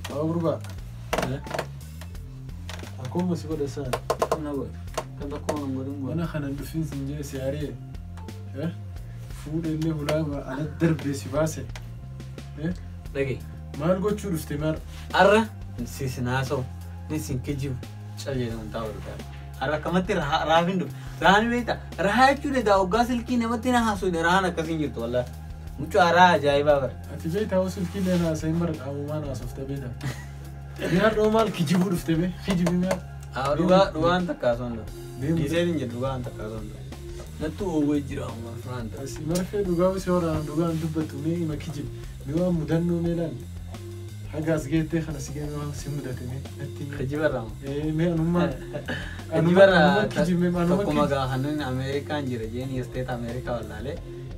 Gurbaa. Akkuma si godhe isaan. Na godhe. Kan tokko waan godhin godhe. Mana kana dhufin sin jee si ari'e. Fuudhee illee hulaa ala darbee si baase. Dhagaye. Maal gochuu dhufte maal? Arra si haasa'u ni sin kijibu cal jedhamu taa'u dhugaa. Arra akkamatti raafin dhufe. Rahaan beektaa? Rahaa jechuun edaa hoggaa silkii namatti na haasa'u rahaan akkasiin jirtu wallaahi. Mucaa rahaa ajaa'ibaa bara. Ati beektaa hoo silkii illee haasa'in bara qaamumaan haasofte beektaa. Ni har'oo maal kijibuu dhufte bee? Kijibi maal? Dhugaa dhugaan takka haasa'u hin Deemu. Dhiisee hin jedhu dhugaan takka haasa'u hin Nattu oowwee jira amma firaan ta'a. Asi marfee dhugaa si horaan dhugaan dubbattu mee ima kijibi. Mee waan mudannoo mee laal. Haga as geettee kana si gahee waan si mudate mee natti himi. Kijiba irraa. Mee anummaan. Kijiba irraa Anummaan kijibee anummaan tokkuma kijibee. gaa kanneen Ameerikaan jira jeen isteet Ameerikaa wallaalee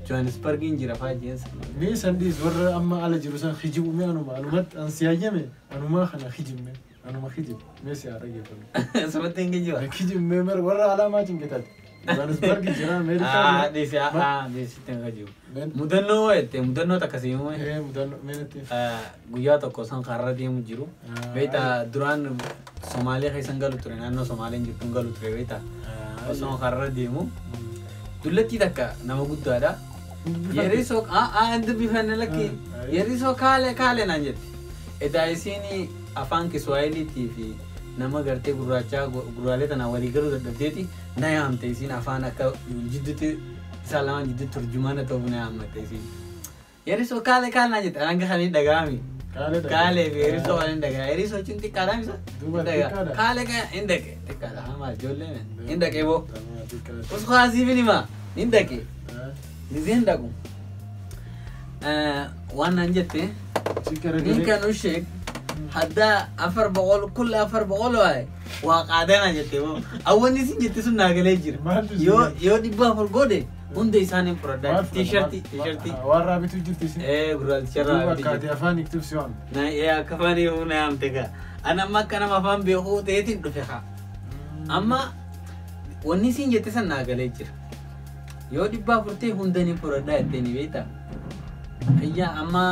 Johannesburgiin jira fa'aa jeen. Mee san dhiis warra amma ala jiru san kijibu mee anuma anumatti an si hayyame anumaa kana kijibme anuma kijib mee si haa dhaggeeffannu. Sumatti hin kijiba. Kijibme mere warra alaa maa cingitaati. Johannesburg jira Ameerikaa jira. Dhiisi dhiisitti hin kijibu. Meen Mudannoo jette mudannoo takka si himu. Mudannoo mee natti. Guyyaa tokko san karra deemu jiru. Beektaa duraan Somaalee keessan galu ture naannoo Somaaleen jirtu hin galu ture beektaa. Osoo karra deemu dullattii takka nama guddaadha. Yerisoo hin dubbifanne lakki yerisoo kaale kaale naan jette. Edaa isiin afaan Kiswaahiliitii fi nama gartee gurraachaa gurraalee tanaan walii galuu dadhabdeeti na yaamte isiin afaan akka jidduutti isaan lamaan jidduutti turjumaana ta'uuf na yaammatte isiin. Yerisoo kaale kaale naan jette hanga kan hin dhaga'ami. Kaalee fi yerisoo kan hin dhaga'a. Yerisoo jechuun xiqqaadha misa? Duuba Hin dhaga'a. xiqqaadha. Kaale kaale hin dhaqe xiqqaadha hamaa ijoollee hin dhaqe boo. Uskuwaasiif hima hin dhaqe. Gizeen dhaqu. Waan naan jette ninkan u sheeg haddaa 400 kulla 400 waaye waa qaadanaa jette moo awwanni isin jette sun naa galee jira. Maaltu isin Yoo jette? yoo 400 godhe hunda isaaniin fudhadhaa. Tiishartii tiishartii. Waan raabitu jirti isin. Gurraacharraa Duuba biti akkaatee afaan hiiktuuf si waamte. Na akka afaan hiikuu na yaamte gaa. Ani amma akka nama afaan beekuu ta'eetiin dhufe haa. Amma wanni isin jette san naa galee jira. Yoo 400 ta'e hunda ni fudhadhaa jettee ni beektaa. Kiyya amma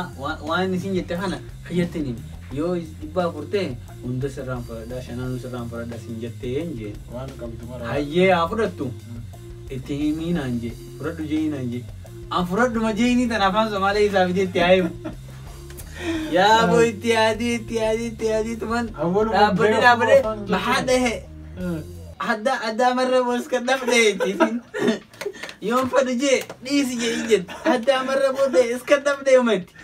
waan isin jette kana kiyyatti ni yoo 400 ta'e hunda sirraan fudhadhaa shananuu sirraan fudhadhaa sin jettee hin jeen. Waan qabdu mara. Hayyee haa fudhattu itti himii naan jee fudhadhu jee naan jee. An fudhadhuma jeenii tan afaan Somaalee isaa fidee itti haa himu. Yaa boo itti yaadii itti yaadii itti yaadii tuman Awwaluma dhaabbadhee beeku dhaabbadhee afaan jechuudha. maxaa dhahe adda adda marra booska dhabdee jetti. Yoon fadhu jee dhiisi jee hin jette adda marra booda iska dhabdee uumatti.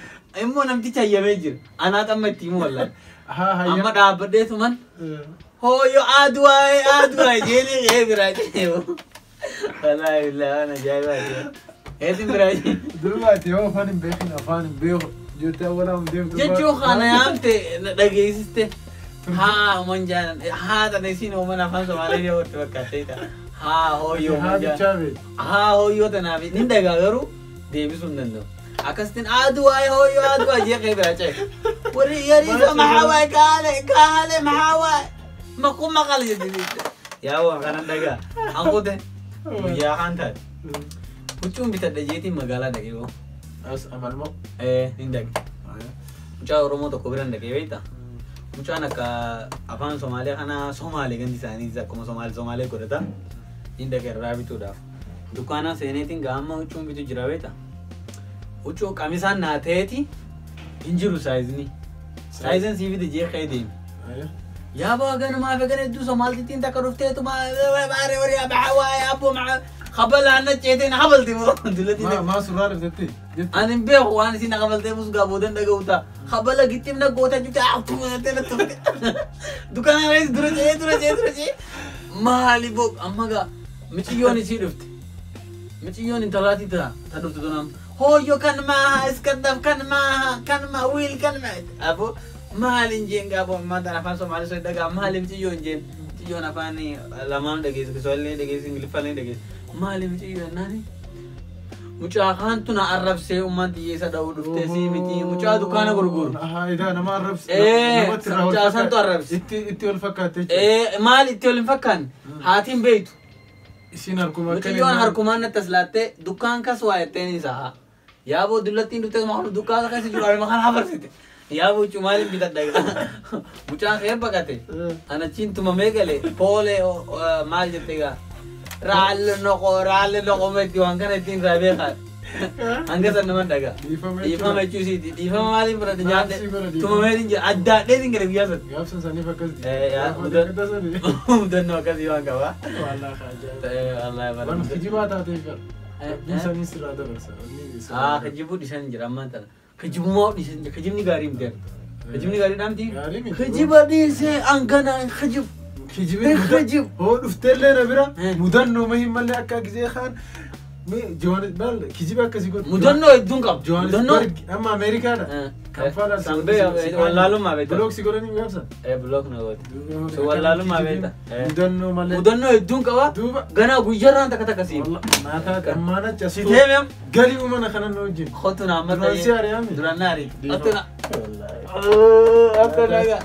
Immoo namtichi hayyamee jira. Anaa xamma itti himu wallaahi. Haa hayya. Amma dhaabbadhee tuman hooyo aduwaay aduwaay jeeni qe'ee biraa jee. Wallaahi billaahi waan ajaa'ibaa Eetin biraa jee. Duuba ati yoo afaan hin beekin afaan hin beeku jettee awwalaan deemtu. Jechuun kana yaamte na dhageessiste. Haa uuman jaalan haa tana isiin uuman afaan Somaalee yoo itti fakkaattee ta'a. Haa hooyyoo Haa uuman jaalan. bichaa beeku. Haa hooyyoo tanaaf ni dhagaa garuu deebisuu hin danda'u. Akkasitiin aduwaay hooyyoo aduwaay jee qe'ee biraa ce'e. Warri yariisoo maxaa waay kaale kaale maxaa waay maquu maqal jetti. Yaa waan kanan dhagaa. Anqute guyyaa kaan taate. Huccuun bitadha jeetiin magaalaa dhaqee boo. As amalmoo. Ni dhaqe. Mucaa Oromoo tokko bira dhaqee beektaa? Mucaan akka afaan Somaalee kana Somaalee gandi isaanii akkuma Somaalee Somaalee godhata. Ni dhaqe irraa bituudhaaf. Dukkaana seeneetiin gaama huccuun bitu jira beektaa? Huccuu qamisaan naa ta'eeti hin jiru saayizni. Saayizin sii fide jee ka'ee deeme. Yaa baa ganumaa fi gana hedduu Somaaltittiin takka dhufteetu baaree horii maxaa waayee abboo maxaa kabala anna ceeteen habalti moo dullatii takka. Maa surraa dhuftetti? Ani hin beeku waan isin qabaltee musgaa boodan dhaga'u ta'a. Kabala gittim na goota jirte akkuma jettee na tufte. Dukkaana rees dura ce'ee dura ce'ee dura ce'ee. Maali boo amma gaa miciyyoon isii dhufte. Miciyyoon intalaatii ta'a ta dhufte tunam. Hooyyoo kan maaha iskandaf kan maaha kan maa wiil kan maa. Aboo maali hin jeen gaa boo ammaa tan afaan Somaalee soo dhagaa maali miciyyoon jeen. Miciyyoon afaan lamaan dhageessu Kiswahilii dhageessu Ingiliffaallee dhageessu. Maali miciyyoon naani? Mucaa kaantu na arrabsee ummaan xiyyeessa dha'uu dhuftee sii miti mucaa dukkaana gurguru. Haa idaa nama arrabse. Namatti irraa wal Mucaa santu fakkaate. arrabse. Itti wal fakkaatte jechuudha. Maal itti wal hin fakkaanne haatiin beeytu. Isiin harkuma akka Mucayyoon harkumaan natti as laattee dukkaan kas waa jetteen isaa. Yaa boo dullattiin dhuftee maal dukkaan keessa jiru alma kana hafarsite. Yaa buucu maaliin bitadha egaa? Mucaan kee baqate. Anachiin tumamee gale poolee maal jette egaa? Raalli noqo raalli noqo meetti waan kana ittiin irraa beekaa. Hanga san nama dhagaa. Dhiifama Dhiifama jechuu isiiti. Dhiifama maaliin fudhate Maal nyaadhe. si godha dhiifama? Tumamee hin jira. Addaadhee hin gale guyyaa san. Gaafsan saniif akkas Yaa, Mudannoo akkasii waan qabaa. Wallaahi Waan bara. kijibaa taateef gara. Rabbiin sanii sirraa dabarsa. Wanni sirraa Haa kijibuu dhiisan jira ammaan tana. Kijibummaa dhiisan jira. Kijibni gaarii miti. Kijibni gaarii dhaamti. Gaarii miti. Kijiba dhiisee hangana kijib. Kijibni Kijib. hoo dhufteellee na bira Eh. mudannoo ma hin malle akka gisee kaan kijiba akkasii godhu. Mudannoo hedduun qaba. Mudannoo. Johannesburg amma Ameerikaadha. Kampala Sanbee wallaalummaa beekta. Block si godhanii gaafsan. Block na goote. So wallaalummaa beekta. Mudannoo malee. Mudannoo hedduun qaba. Duuba. Ganaa guyyaarraan takka takka siin. Naataa ammaan achi Si deemem. Galii uumana kana nu wajjin. Kottu na amma Duraan si ari'ame. Duraan na ari'e. Dhiifama. Kottu na. Akka nagaa.